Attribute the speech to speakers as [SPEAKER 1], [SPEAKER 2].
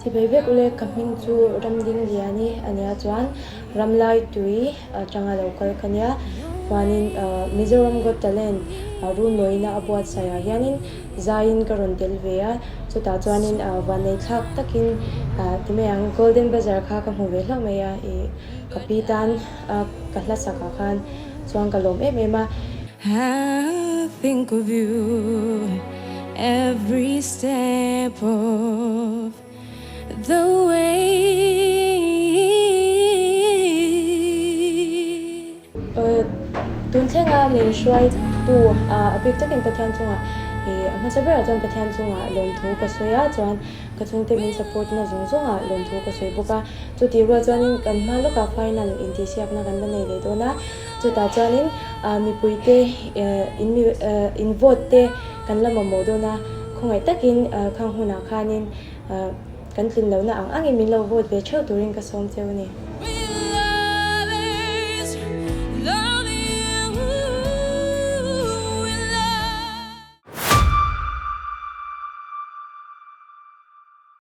[SPEAKER 1] Chibai vek ule ka hming chu Ramdingliani a nia chuan Ramlaitui atanga lo kal ka nia chuanin Mizoram Got Talent Runlawina a buatsaih ah hianin zaiin ka rawn tel ve a chutah chuanin vannei thlak takin ti mai ang Golden Buzzer kha ka hmu ve hlauh mai a ih ka pi tan ka hla sak ah khan chuan ka lawm em em a.
[SPEAKER 2] I think of you every step of the way.
[SPEAKER 1] Tun thlenga min hruaitu a bik takin Pathian chungah ih a hmasa berah chuan Pathian chungah lawmthu ka sawi a, chuan ka chhungte min support na zawng zawngah lawmthu ka sawi bawk a. Chutih rual chuanin kan hma lawkah final intihsiakna kan la nei leh dawn a. Chutah chuanin mipuite in in vote te kan la mamawh dawn a, khawngaih takin khang hunah khanin kan tlin lohna ang angin min lo vote ve theuh turin ka sawm cheu a ni.